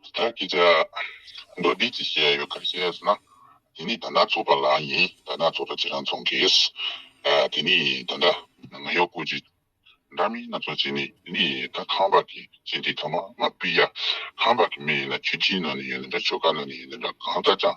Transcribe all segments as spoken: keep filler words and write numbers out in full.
ད་སྐད་ཆ་མདོར་བསྡུས་ཅིག་བཤད་ཡོད། ག་རེ་བཤད་ཟེར་ན། དེ་ནི་ད་ལྟ་ཚོགས་པ་ལ་ཡིན། ད་ལྟ་ཚོགས་པ་ཁྱེད་རང་ཚོ་གིས། ཨ། དེ་ནི་ད་ལྟ་ང་ཡོད་སྐུ་མཁྱེན་འདྲ་མིན་སྣ་ཚོགས་བྱས་ནས། དེ་ནི་ད་ཁམས་པ་གི་སྤྱི་འཐུས་ཚང་མ་མར་ཕུད་ཡ། ཁམས་པ་གི་མི་ཡིན་ན་ཆོས་སྤྱིའི་ནང་ནས་ཡིན་ན་འདྲ། ཆོལ་ཁ་ནང་ནས་ཡིན་ན་འདྲ། གང་ལྟར་ཀྱང་།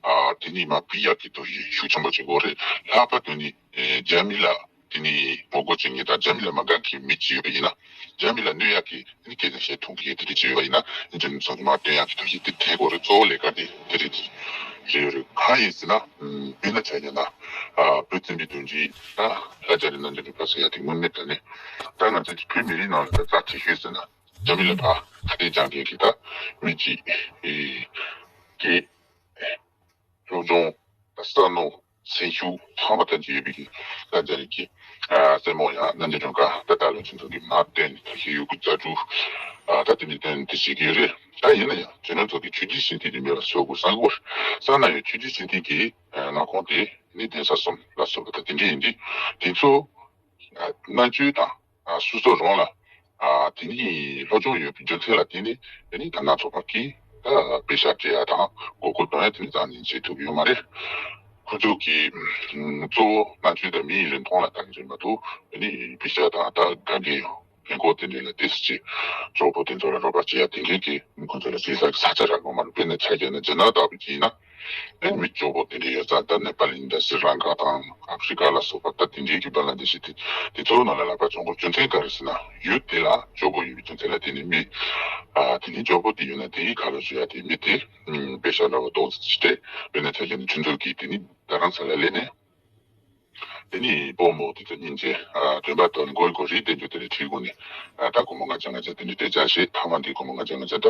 ཨ། དེ་ནི་མར་ཕུད་ཡ་གི་ཐུགས་བཞེད་ཤུགས་ཆེན་པོ་བྱེད་དགོས་རེད། ལྷག་པར་དུ་ནི། ཨེ། རྒྱ་མི་ལ་དེ་ནི་ངོ་རྒོལ་བྱེད་མཁན་དང་རྒྱ་མི་ལ་མ་དགའ་མཁན་མི་གཅིག་ཡོད་པ་ཡིན་ན། རྒྱ་མི་ལ་གནོད་ཡག་གི་དེ་ནི་སྐད་ཆ་བཤད་ཐུབ་མཁན་དེ་འདྲ་གཅིག་ཡོད་པ་ཡིན་ན། ཨེ། རྒྱ་མི་ཚོ་གི་མར་སྟོན་ཡག་གི་ཐུགས་བཞེད་དེ་འཐེན་དགོས་རེད། གཙོ་བོ་ལས་ཀ་དེ་དེ་རེད། རེད་ཡོད་རེད། གང་ཡིན་ཟེར་ན། ཨམ། དཔེར་ན་ཆ་བཞག་ན། ཨ། བོད་བཙན་པོའི་དུས་ཀྱི། ཨ། ལྷ་རྒྱ་རི་རྣམ་རྒྱལ་འབྲུག་པ་ཟེར་ཡ་དེ་དངོས་གནས་དྲང་གནས་ད་ང་ཚོ་གི་བོད་མི་རིགས་ནང་ལ་ད་རྩ་ཆེ་ཤོས་ཟེར་ན། རྒྱ་མི་ལ་ཕར་ཁ་གཏད་གཅོག་མཁན་གྱི་ད་མི་གཅིག། ཨེ། གི་སློབ་སྦྱོང་དང་བསམ་བློ། སེམས་ཤུགས་ཚང་མ་ཐོན་གྱི་ཡོད་པའི་གི་ད་རྒྱ་རིགས་ཀྱི། ཨ། སྲས་མོ་ཡང་རྣམ་རྒྱལ་སྒྲོལ་དཀར། ད་ད་ལོ་ཁྱེད་ཚོ་གིས་མར་བཏོན་ནས་ད་ཤེས་ཡོད་ཀྱི་རྩ་དྲུག། ཨ། ད་དེ་ནས་བཏོན་ནས་དེ་བྱེད་ཀྱི་ཡོད་རེད། ད་ཡིན་ན་ཡང་ཁྱེད་རང་ཚོ་གིས་ཆོས་བརྒྱུད་ཕྱི་མཐུན་དེ་མེད་པ་བཟོ་དགོས་བསམ་གྱི་ཡོད། བསམ་ན་ཡང་ཆོས་བརྒྱུད་ཕྱི་མཐུན་གྱི། ཨ། མངའ་ཁོངས་དེ་ནི་གདན་ས་གསུམ་ལ་སོགས་པ་ད་དེ་འདྲ་ཡིན་དུས། དེ་ཚོ། ཨ། མནའ་བཅོལ་དང་། ཨ། སོ་སོ་རང་ལ། ཨ། དེ་ནི་སློབ་སྦྱོང་ཡོད་པའི་རྒྱུ་མཚན་ལ་བརྟེན་ནས། དེ་ནི་ད་ལྟ་ཚོགས་པ་གིས་ད་པེ་ཤག་སྤྲད་ཡ་དང་མགོ་སྐོར་གཏོང་ཡ་དེ་ནི་རྩ་ནས་བྱེད་ཐུབ་ཡོད་མ་རེད། ཁོ་ཚོ་གིས། ཨམ། གཙོ་བོ་མནའ་བཅོལ་དང་མིའི་རིན་ཐང་ལ་བལྟ་མཁན་རེད་མ་གཏོགས། དེ་ནི་པེ་ཤག་དང་ད་ག་གི་ཕྲུ་གུ་དེ་འདྲ་ལ་དེ་སྲིད་ཅིག་གྲོགས་པོ་དེ་ཚོ་ལ་རོགས་པ་བྱེད་ཡ་དེ་འདྲའི་གི་ཁོ་ཚོ་ལ་བྱེད་ས་གི་ས་ཆ་རག་གི་མ་རེད། དཔེར་ན་ཆ་བཞག་ན་རྒྱ་ནག་ལྟ་བུ་ཅིག་ཡིན་ན། ཨེ། མི་སྐྱོ་པོ་དེ་འདྲ་ཡོད་ཙང་། ད་ནེ་པ་ལ་ཡིན་ད་སི་རི་ལང་ཀ་དང་ཨ་ཕི་རི་ཀ་ལ་སོགས་པ། ད་དེ་འདྲའི་གི་བང་ལ་དེ་ཤི་དེ་དེ་ཚོ་ནང་ལ་ལག་པ་འཆང་དགོས་རྒྱུ་མཚན་ག་རེ་ཟེར་ན། ཡུལ་དེ་ལ་སྐྱོ་པོ་ཡོད་པའི་རྒྱུ་མཚན་ལ་བརྟེན་ནས་མི། ཨ། དེ་ནི་སྐྱོ་པོ་དེ་ཡོད་ན་དེའི་ཁ་ལོ་བཟོ་ཡ་དེ་མི་དེ། ཨམ། པེ་ཤག་འདྲ་བོ་ཏོག་ཙམ་ཅིག་སྤྲད། དཔེར་ན་ཆ་བཞག་ན་ཁྱོད་ཚོ་གིས་དེ་ནི་རྡ་རམ་ས་ལ་སླེབས་ནས། དེ་ནི་སྤོ་རྨོ་དེ་ཚོ་སྙིང་རྗེ། ཨ། སྟོན་པ་དོན་གོ་གོ་རིགས་དེ་འཇོག་དེ་ནི་ཁྲིད་དགོས་ནས། ཨ། ད་སྒོར་མོ་ལྔ་བརྒྱ་ལྔ་བརྒྱ་དེ་འདྲ་སྤྲད་བྱས། ཐ་མ་འདི་སྒོར་མོ་ལྔ་བརྒྱ་ལྔ་བརྒྱ་ད་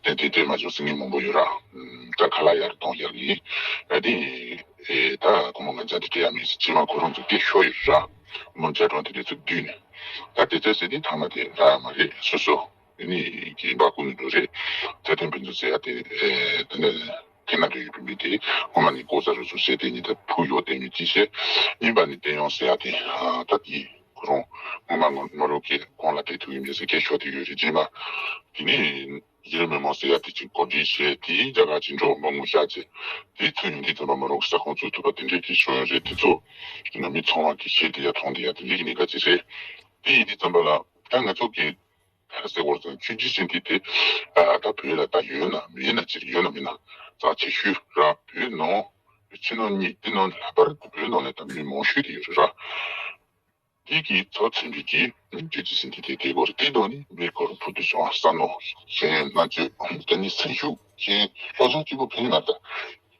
ཏན་ཏན་སྤྲད་མ་བྱུང་ཟེར་མཁན་མང་པོ་ཡོད་ར། ཨམ། ད་ཁ་ལག་ཡར་གཏོང་ཡག་ཡིན། ཨ། དེ། ཨེ། ད་སྒོར་མོ་ལྔ་བརྒྱ་དེ་སྤྲད་ཡ་མེད་ཟེར། ཕྱི་མ་ཁོ་རང་ཚོ་སྐད་ཤོར་ཡོད་ར། མོ་ཇ་གྲོང་དེ་འདྲ་ཚོ་བསྡུས་ནས། ད་དེ་ཚོ་ཟེར་དེ་ཐ་མ་དེ་རག་ཡ་མ་རེད། སོ་སོ། དེ་ནི་གི་འབའ་ཁུག་ནས་འགྲོ་རེད། རྩ་དོན་ཕུན་ཚོགས་ཟེར་ཡ་དེ། ཨེ། དེ་ནས་ཁེ་ན་ཌ་ཡོད་པའི་མི་དེ་སྔོན་མ་ནས་ལྐོག་ཟ་རུལ་སུངས་བྱས་དེ་ནི་ད་ཕུག་ཡོད་དེ་མི་ཅི་བྱེད། གཉིས་པ་ནི་བསྟན་དབྱངས་ཟེར་ཡ་དེ། ཨ། ད་དེ་ཁོ་རང་སྔོན་མ་ངོ་མ་རོགས་ཀྱི་ཁོང་ལ་དེ་ཐུག་ཡིན་མེད་ཟེར་སྐད་ཤོར་དེ་ཡོད་རེད། རྗེས་མ་དེ་ནི་གཞི་རིམ་མི་མང་ཟེར་ཡ་དེ་ཅིག་གོ་སྒྲིག་བྱས། དེའི་རྒྱ་གར་ཅིག་འགྲོ་མ་ངོ་ཤ་བྱས། དེ་ཚོ་ཡོང་དུས་ཙམ་པ་མ་རོགས་ས་ཁོངས་ཚུད་ཐུབ་པ་དེ་འདྲའི་གི་བྱུང་ཡོད་རེད། དེ་ཚོ་ཡིན་ན་མི་ཚང་མ་གི་ཤེས་དེ་ཡ་མཐོང་དེ་ཡ་དེ་འདྲའི་གི་གནད་འགག་ཅིག་རེད། དེ་ཡིན་དུས་ཙམ་པ་ལ་ད་ང་ཚོ་གི་ག་རེ་ཟེར་དགོས་རེད་ཟེར་ན། ཆོས་བརྒྱུད་ཕྱི་མཐུན་དེ། ཨ། ད་བོད་ལ་ད་ཡོད་ན་མེད་ན་ཅིག་ཡོད་ན་མེད་ན་རྩ་ཆེ་ཤོས་ར། བོད་ནང་ཕྱི་ནང་གཉིས། དེ་ནང་ལྷག་པར་བོད་ནང་ལ་ད་མི་མང་ཤོས་དེ་ཡོད་རེད་ར། དེ་གི་ཚོགས་ཚན་རིགས་ཀྱི་ཆོས་བརྒྱུད་ཕྱི་མཐུན་དེ་དེ་དགོས་རེད། དེ་ནང་ནི་མི་ཁོ་རང་ཕུལ་དུ་བྱུང་བ་བསམ་མནོ་ཞེན་མནའ་བཅོལ་དེ་ནི་སེམས་ཤུགས་ཞེན་སློབ་སྦྱོང་གཅིག་པོ་ཕན་མ་རེད། ད་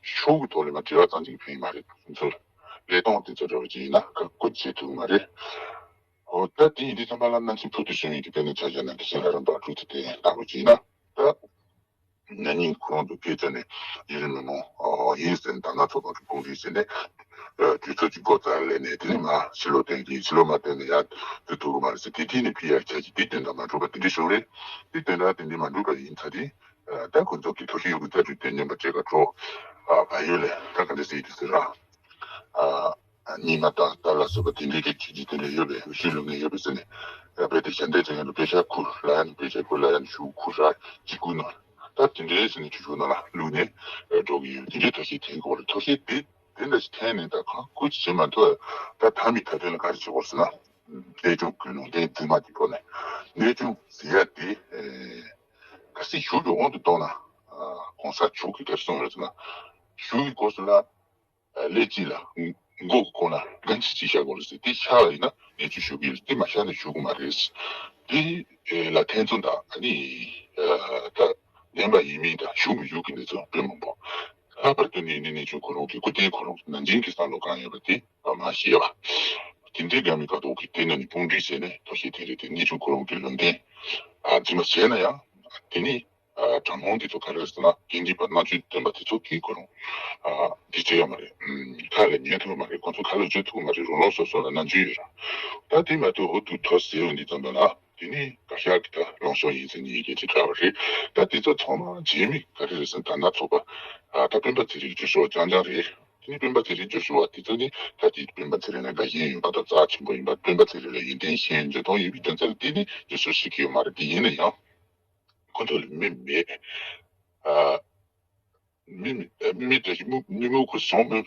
ཕྱོགས་ཀྱི་ཐོག་ལ་མ་དྲི་བ་ཙམ་ཅིག་ཕན་མ་རེད། ཁོ་ཚོར་ལས་སྟངས་དེ་ཚོ་འདྲ་བ་ཅིག་ཡིན་ན་ག་ཀུ་བྱེད་ཐུབ་མ་རེད། འོ། ད་དེ་ཡིན་དུས་ཙམ་པ་ལ་ནང་ཆེན་ཕུལ་དུ་བྱུང་ཡིན་གྱི། དཔེར་ན་ཆ་བཞག་ན་འདི་ཤེས་ལྷ་རམས་པ་དྲུག་ཚོ་དེ་ལྟ་བུ་ཅིག་ཡིན་ན། ད་ན་ནིང་ཁོ་རང་ཚོ་སྐད་ཆ་ནས་ཡུན་རིང་མི་མང་ཡིན་ཟེར་ནས། ད་ང་ཚོ་བར་དུ་དཔུང་སྒྲིག་བྱས་ནས། ཨ། དུས་ཚོད་ཀྱི་འགོ་རྩ་ལེན་ནས། དེ་ནས་མར་ཕྱི་ལོགས་བཏོན་གྱི། ཕྱི་ལོགས་མར་བཏོན་ནས་ཡར་ཐུག་ཐུབ་ཀྱི་མ་རེད་ཟེར། དེ་དུས་ནས་ཕི་ཨར་ཆགས་ཀྱི། དེ་དོན་དག་མ་འགྲུབ་པ་དེ་འདྲ་བྱུང་རེད། དེ་དོན་དག་དེ་འདྲ་མ་འགྲུབ་པ་ཡིན་ཚར་དུས། ཨ། ད་ཁོ་ཚོ་གི་ཐོག་ཤི་ཡོད་ཀྱི་རྩ་དྲུག་དེ་མཉམ་པ་བྱེད་ག་འགྲོ། ཨ། བལ་ཡུལ་ལ་ད་ག་འདྲ་ཟེར་གྱི་འདུག་ཟེར་ར། ཨ། རྙིང་མ་དང་ད་ལ་སོགས་པ་དེ་འདྲའི་གི་ཆོས་བརྒྱུད་དེ་འདྲ་ཡོད་པས། འོས་ཤོག་བླུག་མཁན་ཡོད་པས་ཟེར་ནས། ཨ། རྦད་དེ་ཞབས་འདེགས་བྱེད་མཁན་ལ་པེ་ཤག་ཁུར་ལབ་ཡ་ནི། པེ་ཤག་ཁུར་ལབ་ཡ་ནི་ཤོག་ཁུར་ར་གཅིག་པུ་ནང་ད་དེ་འདྲའི་ཟེར་ནས་ཆོས་ཕྱོགས་ནང་ལ་བླུགས་ནས། ཨ། འགྲོ་གི་ཡོད། དེ་འདྲའི་ཐབས་ཤེས་འཐེན་དགོས་རེད། ཐབས་ཤེས་དེ་དེ་འདྲ་ཞིག་འཐེན་ནས། ད་གང་ཁུར་ཅིག་བྱེད་མ་ཐུབ། ད་མཐའ་མའི་མཐའ་དོན་ལ་ག་རེ་བྱེད་དགོས་ཟེར་ན། གནས་ཆུང་ཀུན་སློང་དེ་འཛིན་མ་གི་ཐོག་ནས། གནས་ཆུང་ཟེར་ཡ་དེ། ཨེ། གལ་སྲིད་གཞུང་གི་དབང་དུ་གཏོང་ན། ཨ། གོང་ས་མཆོག་གིས་ག་རེ་གསུངས་ཡོད་ཟེར་ན། གཞུང་གི་སྐབས་སུ་ལ། ཨ། ཀླད་སྤྱི་ལ་མགོ་གི་ཁོག་ན་འགན་འཁྲི་ཅིག་བཞག་དགོས་རེད་ཟེར། དེ་ཆགས་པ་ཡིན་ན་གནས་ཆུང་ཞུ་གི་ཡིན། དེ་མ་བཞག་ན་ཞུ་གི་མ་རེད་ཟེར། དེ་ལ་ཐེ་ཚོམ་དང་། ཨ་ནི། ཨ། ད་བདེན་པ་ཡིན་མིན་དང་། ཞུ་མི་ཞུ་གི་གནས་ཚུལ་དཔེ་མང་པོ། ལྷག་པར་དུ་ནི་ནི་གནས་ཆུང་ཁོ་རང་གི་སྐུ་རྟེན་ཁོ་རང་གི་ནང་བཞིན་གྱི་བསམ་བློ་གང་ཡོད་པ་དེ་མ་བཤད་པ། དེ་འདྲའི་དགའ་མི་དགའ་མདོག་གིས་དེ་ནང་ནས་དཔུང་སྒྲིག་བྱས་ནས་ཐབས་ཤེས་དེ་རེད། དེ་གནས་ཆུང་ཁོ་རང་གི་ལུང་བསྟན། ཨ། འཛིན་པ་བྱས་ན་ཡང་། དེ་ནི། ཨ། དྲང་དཔོན་དེ་ཚོ་ག་རེ་རེད་ཟེར་ན། འགན་འཁྲི་པ་རྣམ་དཔྱོད་ལྡན་པ་དེ་ཚོ་གིས་ཁོ་རང་། ཨ། འདི་བྱེད་ཡ་མ་རེད། ཨམ། ཁ་ལ་ཉན་ཐུབ་མ་རེད། ཁོ་ཚོ་ཁ་ལ་བརྗོད་ཐུབ་མ་རེད། རང་རང་སོ་སོ་ལ་རྣམ་དཔྱོད་ཡོད་ར། ད་དེ་མ་གཏོགས་འུ་ཐུག་ཐོག་ཟེར་ཡོང་དུས་ཙམ་པ་ལ། དེ་ནི་བཀའ་ཤག་གི་ད་ལངས་ཕྱོགས་ཡིན་ཟེར་ནས་ཡི་གེ་ཅིག་བཀྲམ་པ་རེད། ད་དེ་ཚོ་ཚང་མ་བྱེད་མི་ག་རེ་རེད་ཟེར་ན། ད་ལྟ་ཚོགས་པ། ཨ། ད་སྤེན་པ་ཚེ་རིང་གི་བརྗོད་ཤོག་རྐྱང་རྐྱང་རེད། དེ་ནི་སྤེན་པ་ཚེ་རིང་བརྗོད་ཤོག་པ་དེ་ཚོ་ནི། ད་དེ་སྤེན་པ་ཚེ་རིང་ལ་དགའ་ཞེན་ཡོད་པ་དང་རྩ་ཆེན་པོ་ཡིན་པ། སྤེན་པ་ཚེ་རིང་ལ་ཡོན་ཏན་ཤེས་ཡོན་འཇོན་ཐང་ཡོད་པའི་རྒྱུ་མཚན་ལ་བརྟེན་ནས་བརྗོད་ཤོག་བྲིས་ཀྱི་ཡོད་མ་རེད། དེ་ཡིན་ན་ཡང་ཁོ་ཚོ་ལ་མི་མེད། མི་དེ་མི་མི་མུ་ཁུ་ཞང་མི་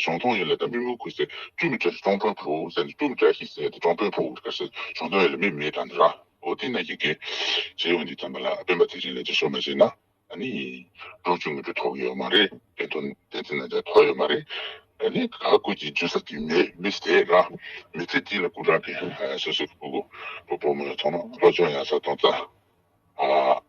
ཞང་ཐང་ཡོད་ལ་ད་མི་མུ་ཁུ་ཟེར་ཅུ་མི་ཅ་ཞང་ཐང་ཕུ་ཟེར་ཅུ་མི་ཅ་ཤི་ཟེར་ཏེ་ཅང་པོའི་ཕུ་ག་ཟེར་ཞང་ཐང་ཡོད་ལ་མི་མེད་དྲན་དེ་ར། འོ་དེ་ན་ཡི་གེ་བྱེད་ཡོང་དུས་ཙམ་པ་ལ་སྤེན་པ་ཚེ་རིང་ལ་ཅི་ཤོད་མ་བྱས་ན། ཨ་ནི་འགྲོ་ཆུང་གི་འགྲོ་ཐོག་ཡོད་མ་རེད། དེ་དོན་དེ་ཚེ་ན་ཅ་ཐོག་ཡོད་མ་རེད། ཨ་ནི་ག་ཀུ་ཅི་འཇུ་ས་དེ་མེད་མི་ཟེར་ར། མི་ཚེ་དེ་ལ་སྐུ་དྲག་གི་སོ་སོ་གི་སྤུ་གུ་བུ་བུ་མོ་ཚང་མ་སློབ་སྦྱོང་ཡག་ས་གཏོང་ས། ཨ།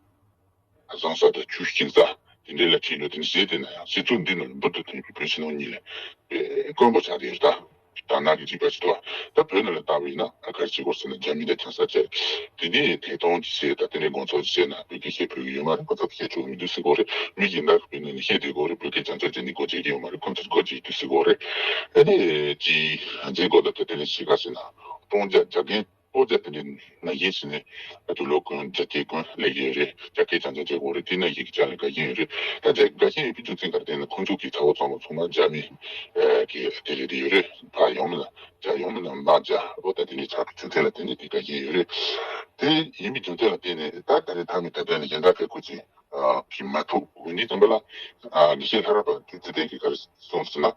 བཟང་ས་དང་ཆུ་ཤིང་ས་དེ་འདྲའི་ལ་ཁྲིད་འགྲོ་དེ་འདྲ་བྱས་དེ་ན་ཡང་སྤྱི་ཚོགས་འདི་ནང་ལ་འབུར་དུ་ཐོན་པའི་བོད་ཕྱི་ནང་གཉིས་ལ་དཀོན་པོ་ཆགས་དེ་ཡོད་ད། དང་ནག་གི་འཇིགས་པ་ཅི་ཐོག་ད་བོད་ནང་ལ་ལྟ་བ་ཡིན་ན་ཨ་གར་ཅི་གོ་ཟེར་ན་རྒྱ་མི་དང་ཁྱང་ས་བཅད་དེ་ནས་ཐད་གཏོང་ཅི་བྱས་ད་དེ་ནས་དགོང་ཚོགས་ཅི་བྱས་ན་བོད་སྐད་བཤད་ཕོད་ཀྱི་ཡོད་མ་རེད། ཁོ་ཚོ་བཤད་ཆོག་མི་འདུག་ཟེར་གོ་རེད། མི་གཞན་དག་བོད་ནང་ནས་བཤད་བསྡད་གོ་རེད། བོད་སྐད་སྦྱང་བརྩོན་བྱས་ནས་སྒོ་འབྱེད་ཀྱི་ཡོད་མ་རེད། ཁོ་ཚོ་སྒོ་འབྱེད་དུས་ཟེར་གོ་རེད། ཨ་ནི་ཅི་མཛད་སྒོ་དང་དེ་ལས་གཞིས་ཀ་ཟེར་ན་གཏོང་རྒྱ་རྒྱ་རྒན། ཨོ་རྒྱ་དེ་འདྲའི་ན་ཡིན་ཟེར་ནས་ཨ་ཏུ་ལོ་ཀུན་རྒྱ་སྐད་ཀུན་ལས་ཀྱི་ཡོད་རེད། རྒྱ་སྐད་ཅང་ཅང་བྱེད་དགོས་རེད། དེ་ན་ཡིག་ཅག་ལ་དགའ་ཞེན་ཡོད་རེད། ད་དེ་དགའ་ཞེན་ཡོད་པའི་རྒྱུ་མཚན་ག་རེ་བརྟེན་ནས་ཁོང་ཚོ་གི་ཚ་བོ་ཚང་མ་ཚང་མ་རྒྱ་མི་གི་དེ་རེད་དེ་ཡོད་རེད། ཕ་ཡོང་མིན་ན་རྒྱ་ཡོང་མིན་ན་མ་རྒྱ་ཨོ་ད་དེ་འདྲའི་ཆགས་པའི་རྒྱུ་མཚན་ལ་བརྟེན་ནས་དེ་དགའ་ཞེན་ཡོད་རེད། དེ་ཡིན་པའི་རྒྱུ་མཚན་ལ་བརྟེན་ནས་ད་ད་རེས་ཐ་མི་ད་ལྟ་ནས་གཞན་དག་ཕེབས་སྐུ་ཅིག་གི་མ་ཐུག་འོན་ཏེ་དམ་པ་ལ་དགེ་བཤེས་ལྷ་རམས་པ་སྤྲུལ་ཚེ་བརྟན་གྱིས་ག་རེ་གསུངས་ཟེར་ན།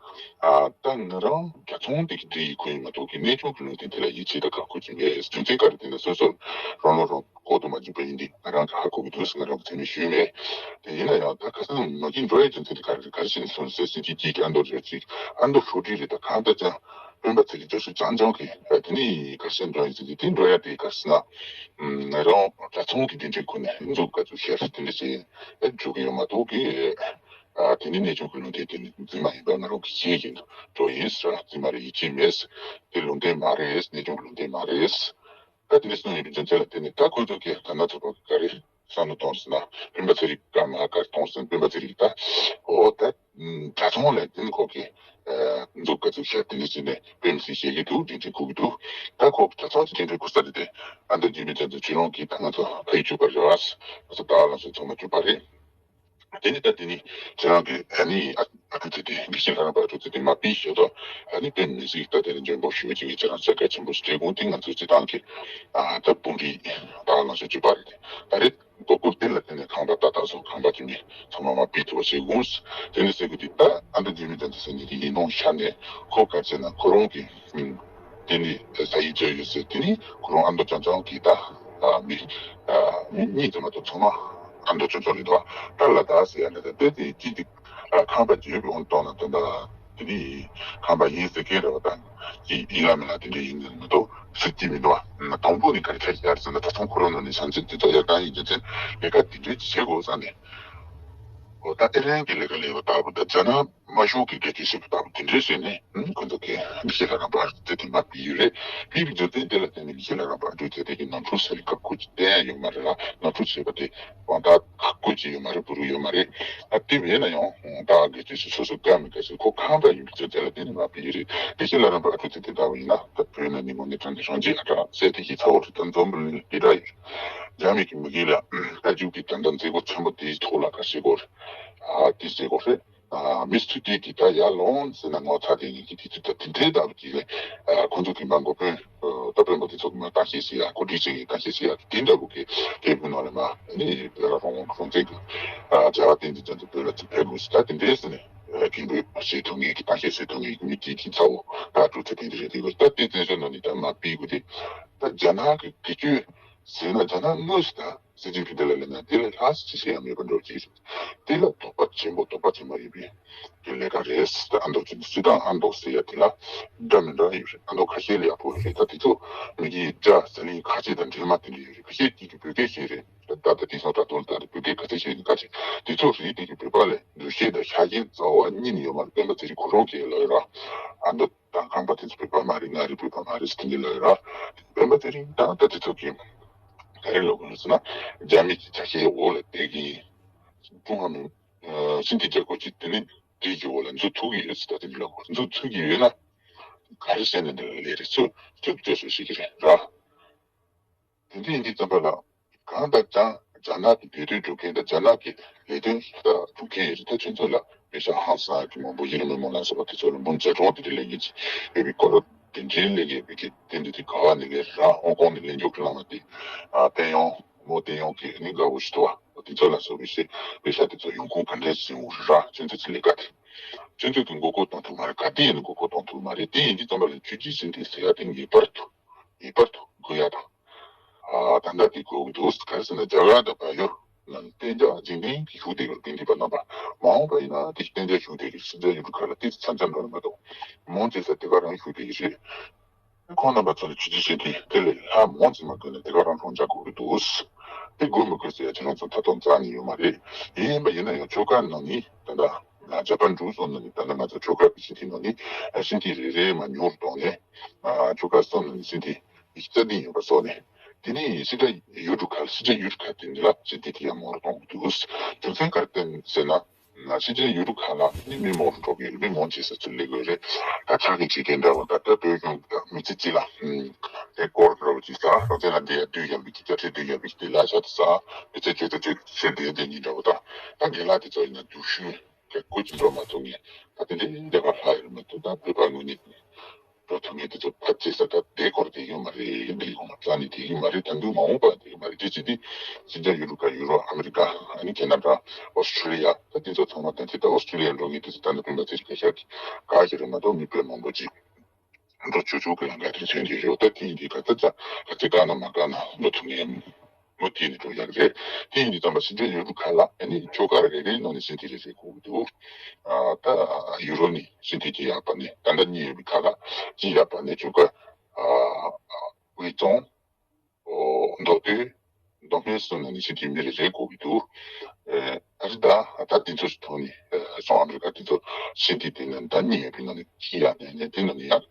ད་ང་རང་གྲྭ་ཚང་དེ་གི་འདི་ཡི་ཁུལ་ཡིན་མ་གཏོགས་ཀྱི་གནས་ཆུང་གི་ལུང་བསྟན་དེ་ལ་ཡིད་ཆེས་དང་དགའ་མགུ་ཅིག་མེད། རྒྱུ་མཚན་ག་རེ་དེ་ན་སོ་སོར་རང་ལོ་རང་ལྐོག་ཏུ་མ་འཇུག་པ་ཡིན་ཏེ་ང་རང་གི་ཧ་གོ་གི་འདུག་ཟེར་ང་རང་གི་མཚན་ཉིད་ཞུས་མེད། དེ་ཡིན་ན་ཡང་ད་ཁ་སང་མ་གིན་འགྲོ་ཡའི་རྒྱུ་མཚན་དེ་ག་རེ་ག་རེ་བྱས་ནས་སོང་ཟེར་སྲིད་ཀྱི་སྐྱིད་ཀྱི་ཨ་མདོ་རེ་ཅིག་ཨ་མདོ་ཧྲོ་ཏི་རེ་ད་གང་ལྟར་ཀྱང་སྤེན་པ་ཚེ་རིང་རྒྱ་ཤུ་ཅང་ཅང་གི་དེ་ནི་ག་རེ་བྱས་འགྲོ་ཡིན་ཟེར་གྱི་དེ་འགྲོ་ཡ་དེ་ག་རེ་ཟེར་ན། ང་རང་གྲྭ་ཚང་གི་འགན་འཁྲི་ཁུར་ནས་འཛུགས་ག་ཚོད་ཤར་དེ་འདྲ་བྱས་ཨེ་འཇུག་གི་ཡོད་མ་གཏོགས་ཀི། ཨ་དེ་ནི་གནས་ཆུང་གི་ལུང་བསྟན་དེ་ནི་རྫུན་མ་ཡིན་པ་ང་རང་གི་ཤེས་ཀྱི་འགྲོ་ཡིན་ཟེར་རྫུན་མ་རེད་ཡིད་ཆེས་མེད། དེ་ལུང་བསྟན་མ་རེད། གནས་ཆུང་གི་ལུང་བསྟན་མ་རེད། ད་དེ་ནི་སོང་ཡོད་པའི་རྒྱུ་མཚན་ལ་བརྟེན་ནས་ད་ཁོ་ཚོ་གིས་ད་ན་ཚོད་པ་ག་རེ་བསམ་བློ་གཏོང་ཟེར་ན་སྤེན་པ་ཚེ་རིང་སྐར་མ་སྐར་གཏོང་ཟེར་སྤེན་པ་ཚེ་རིང་ད་ཨོ་ད། གྲྭ་ཚང་ལ་བརྟེན་ཁོ་གི་འཛུགས་ག་ཚུགས་ཤར་དེ་འདྲ་བྱས་ནས་དཔེ་མི་སྲིད་བཤད་ཀྱི་འདུག་འགན་འཁྲི་འཁུར་གྱི་འདུག་ད་ཁོ་གྲྭ་ཚང་གི་འགན་འཁྲི་འཁུར་ས་དེ་དེ་ཨ་མདོ་འཇིགས་མེད་རྒྱ་མཚོ་ཆོས་ལོངས་ཀྱིས་ད་ང་ཚོ་ཕ་ཡུལ་གཅིག་པ་རེད་བ། ང་ཚོ་ད་ལ་སོ་ཚང་མ་གཅིག་པ་རེད། དེ་ནི་ད་དེ་ནི་ཁྱེད་རང་གི་ཨ་ནི་ཨ་ཨ་ཁུ་ཚེ་བརྟན་དགེ་བཤེས་ལྷ་རམས་པ་ཨ་ཁུ་ཚེ་བརྟན་མ་ཕེབས་ཞོ་དོ། ཨ་ནི་དཔེ་མི་སྲིད་ད་དེ་ནི་འཇོན་པོ་ཞུ་བ་ཅིག་གིས་ཁྱེད་རང་གསལ་ཁ་ཆེན་པོ་ཞིག་སྤྲད་དགོངས་ཏེ་ང་ཚོ་སྤྱི་བཏང་གི་ཨ་ད་དཔུང་སྒྲིག་ད་ལ་སོ་གཅིག་པ་རེད། ད་རེད། མགོ་སྐོར་དེ་ལ་བརྟེན་ནས་ཁང་པ་ཏག་ཏག་བཟོ། ཁང་པ་དེ་མི་ཚང་མ་མ་ཕུད་ཐུབ་པ་བྱེད་དགོས། དེ་ནི་ཟེར་དགོས་དེ་ད་ཨ་མདོ་འཇིགས་མེད་རྒྱ་མཚོ་ཟེར་མཁན་དེ་ཡིན་ནོ་ཤར་ནས་ཁོ་ག་ཚད་ན་ཁོ་རང་གི་དེ་ནི་ས་ཡི་བཅོས་ཡོད་ཟེར། དེ་ནི་ཁོ་རང་ཨ་མདོ་རྐྱང་རྐྱང་གི་ད་མི་མི་གཉིས་ཙམ་མ་གཏོགས་ཚང་མ་ཨ་མདོ་རྐྱང་རྐྱང་རེད་དོ། ད་ལ་དྭགས་ཟེར་ཡ་འདྲ་ད་དེ་དེ་ཅི་སྟེ་ཁང་པ་བརྗེ་བའི་འོང་གཏོང་ན་དོན་དག་དེ་ནི་ཁང་པ་ཡིན་ཟེར་མཁན་རེད་བ། ད་ཅིག་ཡིན་ལ་མིན་ལ་དེ་འདྲ་ཡིན་ནི་མི་འདུག་སྲིད་ཀྱི་མི་འདུག་བ། དང་པོ་ནི་ག་རེ་ཆགས་ཀྱི་ཡ་རེད་ཟེར་ན་གྲྭ་ཚང་ཁོ་རང་ནང་ནས་བྱམས་བརྩེ་འདི་ཚོ་ཡར་བཏང་ཡིན་རྒྱུ་མཚན་ལས་ཀ་དེ་འདྲའི་ཅིག་བྱེད་དགོས་བསམ་ནས། འོ་ད་ཨེ་རན་གྱི་ལས་ཀ་ལས་པ་ལྟ་བུ་དང་རྒྱ་ནག་དམར་ཤོག་གི་སྐད་ཆ་བཤད་པ་ལྟ་བུ་དེ་འདྲའི་བྱས་ནས་ཁོ་ཚོ་གིས་དགེ་བཤེས་ལྷ་རམས་པ་ཨ་ཁུ་ཚེ་བརྟན་མར་ཕུད་ཡོད་རེད། ཕུད་པའི་རྒྱུ་མཚན་དེ་ལ་བརྟེན་ནས་དགེ་བཤེས་ལྷ་རམས་པ་ཨ་ཁུ་ཚེ་བརྟན་གྱིས་ནོར་འཁྲུལ་ཟེར་ལས་ཀ་ཁོ་ཅིག་བསྟན་ཡ་ཡོད་མ་རེད་ལ། ནོར་འཁྲུལ་བྱས་པ་དེ་དབང་ཐང་ཁག་པོ་ཅིག་ཡོད་མ་རེད། བུ་རུ་ཡོད་མ་རེད། ཨ་དེ་བས་ན་ཡང་ད་དགེ་བཤེས་སུ་སོ་སོ་དགའ་མི་དགའ་ཟེར་ཁོ་ཁང་པ་ཡིན་པའི་རྒྱུ་མཚན་ལ་བརྟེན་ནས་མར་ཕུད་ཡོད་རེད། དགེ་བཤེས་ལྷ་རམས་པ་ཨ་ཁུ་ཚེ་བརྟན་ལྟ་བུ་ཡིན་ན་ད་བོད་ནང་ནས་དངོས་གནས་དྲང་གནས་རང་རྒྱལ་ཨ་དྲག་སེ་དེ་ཞིག་ཚ་བོ་རེད། ད་འཛོམས་པ་ལས་ལས་འདྲ་ཡོད། རྒྱ་མི་གི་མི་གི་ལ་ད་རྒྱུག་གི་ད་ལྟ་མཛད་སྒོ་ཆེན་པོ་དེའི་ཐོག་ལ་ག་རེ་བྱེད་དགོས་རེད། ཨ་དེ་བྱེད་དགོས་རེད། ཨ་མི་སུ་དེ་གི་ད་ཡར་ལོངས་ཟེར་ན་ངོ་ཚ་དེ་ཡིན་གི་དེ་དུས་ད་དེ་འདྲའི་ལྟ་བུ་གི་ལས་ཨ་ཁོང་ཚོ་གི་མ་འགོ་དཔོན་ད་དཔོན་པོ་དེ་ཚོ་གི་མ་བཀའ་བཤད་ཟེར་ཡ་གོ་སྒྲིག་བྱེད་ཀྱི་བཀའ་བཤད་ཟེར་ཡ་དེ་འདྲ་བུ་གི་དེ་བུ་ནང་ལ་མ་ནི་བོད་ལ་རང་དབང་རང་བཙན་གི་ཨ་བྱ་བ་བསྟན་འཛིན་ཅན་དུ་བོད་ལ་ཚུར་ཕེབས་དགོས་ཟེར་ད་དེ་འདྲའི་ཟེར་ནས་ཨ་མཁན་པོའི་བཤད་ཐུབ་ངེས་ཀྱི་བཀའ་བཤད་ཟེར་ཐུབ་ངེས་ཀྱི་མི་དེ་གི་ཚ་བོ་ད་གྲུབ་ཚེ་དེ་འདྲ་རེད་དེ་གོ་ད་དེ་བཙན་བྱོལ་ནང་ནས་ད་མ་ཕུད་དགོས་དེ་ད་རྒྱ་ནག་གི་དགེ་བཅུ་ཟེར་ན་རྒྱ་ནག་དངོས་སུ་ད། སྲིད་ཇུས་ཀྱི་དེ་ལ་ལས་ན་དེ་ལས་ལྷག་ཅི་ཞིག་ཡང་མེད་པ་འགྲོ་ཅིག་རེད། དེ་ལ་དོགས་པ་ཆེན་པོ་དོགས་པ་ཆེན་པོ་ཡོད་པའི་དེ་ལས་ཀ་རེད། ད་ཨ་མདོ་ཅིག་སུ་དང་ཨ་མདོ་ཟེར་ཡ་དེ་ལ་འདྲ་མི་འདྲ་ཡོད་རེད། ཨ་མདོ་ཁ་ཤས་ལ་ཡག་པོ་ཡོད་རེད། ད་དེ་ཚོ་མི་གི་སྒྲ་ཟ་ལིང་ཁ་ཤས་དང་འདྲེས་མ་དེ་འདྲ་ཡོད་རེད། ཁ་ཤས་ཀྱིས་ཀྱི་བོད་སྐད་ཤེས་རེད། ད་ད་དེང་སང་དྲ་ཐོག་ལ་ད་བོད་སྐད་ག་ཚད་ཤེས་ཡིན་ག་ཚད་དེ་ཚོ་རེད། དེ་གི་བོད་པ་ལས་འདུ་ཤེས་དང་ཆ་རྐྱེན་རྩ་བ་ཉིད་ནས་ཡོད་མ་རེད། སྤེན་པ་ཚེ་རིང་ཁོ་རང་གིས་ལབ་ཡོད་ར། ཨ་མདོ་དང་ཁམས་པ་དེ་ཚོ་བོད་པ་མ་རེད། ང་རེད། བོད་པ་མ་རེད་ཟེར་དེ་འདྲ་ལབ་ཡོད་ར། སྤེན་པ་ཚེ་རིང་དང་ད་དེ་ཚོ་གིས་ག་རེ་ལབ་དགོས་ཟེར་ན། རྒྱ་མི་གི་ཆ་ཤས་འོག་ལ་བསྡད་ཀྱི་ཀྲུང་ཧྭ་མི་ཨ་ཤིན་ཏུ་རྒྱལ་ཁབ་ཅིག་དེ་ནི་དེ་གི་འོག་ལ་འཛུལ་ཐུབ་ཀྱི་ཡོད་ཟེར་ད་དེ་འདྲ་ལབ་དགོས། འཛུལ་ཐུབ་ཀྱི་ཡོད་ན་ག་རེ་བྱས་ནས་འདི་ལ་ལས་རེད་ཚུར་ཚུར་བྲོས་སོང་ཞིག་གི་རེད་ར། དེ་འདྲ་ཡིན་དུས་ཙམ་པ་ལ་གང་ལྟར་ཀྱང་རྒྱ་ནག་གི་བོད་དོན་སྒྲུབ་མཁན་དང་རྒྱ་ནག་གི་ལས་དོན་སྒྲུབ་མཁན་ཡོད་རེད། ད་ཁྱོད་ཚོ་ལ་པེ་ཤ་ཧང་སང་གི་མང་པོ་ཡིན་མི་མང་ལ་སོགས་པ་དེ་ཚོ་ལ་འབུམ་བརྒྱ་སྟོང་དེ་འདྲ་ལས་ཡིན་ཡོད་པའི་སྐོར་དེ་འདྲའི་ལས་ཀྱི་བོད་ཀྱི་དེ་འདྲ་དེ་ག་བ་ནས་ལས་ར་ཧོང་ཀོང་ནས་ལས་མགྱོགས་ཀྱི་བླངས་པ་དེ་ཨ་བསྟན་ཡོང་མོ་བསྟན་ཡོང་གི་ནི་དགའ་བོ་ཞིག་འདུག་བ། དེ་ཚོ་ལ་སོགས་པའི་ཤེས་པེ་ཤ་དེ་ཚོ་ཡོང་ཁུངས་ག་འདྲས་ཡོང་ར། ཁྱོད་ཚོ་ཚོ་ལས་ཀ་དེ་ཁྱོད་ཚོ་གི་མགོ་སྐོར་གཏོང་ཐུབ་མ་རེད། ག་དེ་ཡིན་ན་མགོ་སྐོར་གཏོང་ཐུབ་མ་རེད། དེ་ཡིན་དུས་ཙམ་པ་ལ་ཆོས་བརྒྱུད་ཟེར་དེ་ཟེར་ཡ་དེ་ངེས་པར་དུ་ངེས་པར་དུ་དགོས་ཡ་དང་། ཨ་ད་ལྟ་དེ་དགོས་ཀྱི་འདུག་ག་རེ་ཟེར་ན་རྒྱ་གར་དང་བལ་ཡུལ་ནང་གཏན་འཇགས་འཇིག་རྟེན་གྱི་བཞུགས་བསྡད་ཡོད། དེ་འདི་པ་རྣམ་པ་མ་འོངས་པ་ཡིན་ན་དེ་གཏན་འཇགས་བཞུགས་བསྡད་ཀྱི་སྲིད་འཛིན་ཡུལ་གྲུ་ཁག་ལ་དེ་ཚོ་མཚམས་མཚམས་འགྲོ་ནི་མ་གཏོགས་མང་ཆེ་ས་དེ་ག་རང་བཞུགས་བསྡད་ཀྱི་རེད། ཁོང་རྣམ་པ་ཚོ་ལ་ཆུ་ཆུ་བཤད་དུས་དེ་ལས་ལྷག་མང་ཙམ་མ་དགོས་ན་དེ་ག་རང་རང་འཇགས་དགོས་ཀྱི་འདུག་དེ་དགོས་མི་དགོས་ཟེར་ཡ་ཁྱེད་རང་ཚོ་ད་དུང་རྩ་ནས་ཡོད་མ་རེད། ཡིན་པ་ཡིན་ན་ཡང་ཆོལ་ཁ་ནང་ནི་ད་ལྟ་ཇ་པན་འབྲུག་སོགས་ནང་ནི་ད་ལྟ་ང་ཚོ་ཆོལ་ཁ་གི་སྲིད་དེ་ནང་ནི་སྲིད་དེ་རེ་རེ་མ་ཉུང་རུ་གཏོང་ནས་ཆོལ་ཁ་སོགས་ནང་ནི་སྲིད་དེ་རྩ་འདི་ཡོད་པ་སོགས་ནས། དེ་ནི་སྲིད་དེ་ཡུལ་གྲུ་ཁག་སྲིད་དེ་ཡུལ་གྲུ་ཁག་དེ་འདི་ལ་སྲིད་དེ་དེ་ཡང་མང་རུ་གཏོང་དགོས་འདུག་རྒྱུ་མཚན་ག་རེ་བརྟེན་ཟེར་ན། ཕྱི་རྒྱལ་ཡུལ་གྲུ་ཁག་ལ་ནི་མི་མང་རུ་འགྲོ་གི་རེད། མི་མང་ཆེ་ས་ཚུར་སླེབས་དགོས་རེད། ད་ཆ་གི་ཆེ་གེ་འདྲ་བོ་ད་ལྟ་བོད་གཞུང་གི་མི་ཚེ་གཅིག་ལ་དེ་སྐོར་འདྲ་བོ་ཅིག་ཟ་རང་བཙན་ལ་བསྡད་ཡ་དུས་ཡག་པའི་སྐད་ཆ་དྲི་དུས་ཡག་པའི་དེ་ལ་ཤ་དེ་ཟ་མི་ཚེ་ཆོས་ཚོ་ཆོས་ཚེ་བསྡད་བསྡད་ཉིན་འདྲ་བོ་ད་ད་རྒན་ལགས་དེ་ཚོ་ཡིན་ན་སྡུག་ཤོས་དེ་སྐུ་ཅི་འགྲོ་མ་ཐུབ་ངེས་ད་དེ་འདྲའི་འདས་པ་ལྷག་ཡོད་མི་འདུག་ད་བོད་པ་དངོས་གནས། འགྲོ་ཐུབ་མཁན་དེ་ཚོ་ཕལ་ཆེ་ས་ད་དེ་སྐོར་དེ་ཡོད་མ་རེད། འདི་ཡོང་མ་རྩ་ནས་དེ་ཡོད་མ་རེད། ད་དུང་མ་འོངས་པ་དེ་ཡོད་མ་རེད། དེ་ཅི་སྟེ་ཕྱི་རྒྱལ་ཡུ་རོབ་ཀ་ཡུ་རོབ་ཨ་མི་རི་ཀ་ཨ་ནི་ཁེ་ན་ཌ་ཨོ་སི་ཁྲི་ལི་ཡ་ད་དེ་ཚོ་ཚང་མ་ད་ཅི་ད་ཨོ་སི་ཁྲི་ལི་ཡ་འགྲོ་མཁན་དེ་ཚོ་ད་ནི་སྤུན་པ་ཚེ་རིང་སྐད་ཆ་གི་ག་ཞིག་རེད་མ་གཏོགས་མི་དཔེ་མང་པོ་ཅིག་འགྲོ་ཆོག་ཆོག་གི་ལམ་ཁ་དེ་མཚོན་གྱི་ཡོད། ད་དེ་ཡིན་དུས་ག་ཚ་ཚ་ག་ཚེ་བཀག་ན་མ་བཀག་ན་འགྲོ་ཐུབ་མཁན། མུ་མཐུད་ནས་འགྲོ་ཡག་རེད། དེ་ཡིན་དུས་ཙམ་པ་ཕྱི་རྒྱལ་ཡུལ་གྲུ་ཁག་ལ་ཨ་ནི་ཆོལ་ཁ་རེ་རེའི་ནང་ནས་སྲིད་དེ་རེ་རེ་དགོས་ཀྱི་འདུག་ཨ་ད་ཡུ་རོབ་ནས་སྲིད་དེ་གཅིག་ཡག་པ་ནས་ད་ལྟ་གཉིས་ཡོད་པའི་ཁག་ལ་གཅིག་ཡག་པ་ནས་ཆོལ་ཁ་ཨ་དབུས་གཙང་མདོ་སྟོད་མདོ་སྨད་སོགས་ནང་ནས་སྲིད་དེ་མི་རེ་རེ་དགོས་ཀྱི་འདུག་ཨ་རི་ད་ད་དེ་ཚོ་ཐོག་ནས་སོང་ཨ་མི་རི་ཀ་དེ་ཚོ་སྲིད་དེ་དེ་ནས་ད་གཉིས་ཡོད་པའི་ནང་ནས་གཅིག་ཡག་ནས་ནས་དེ་ནང་ནས་ཡག་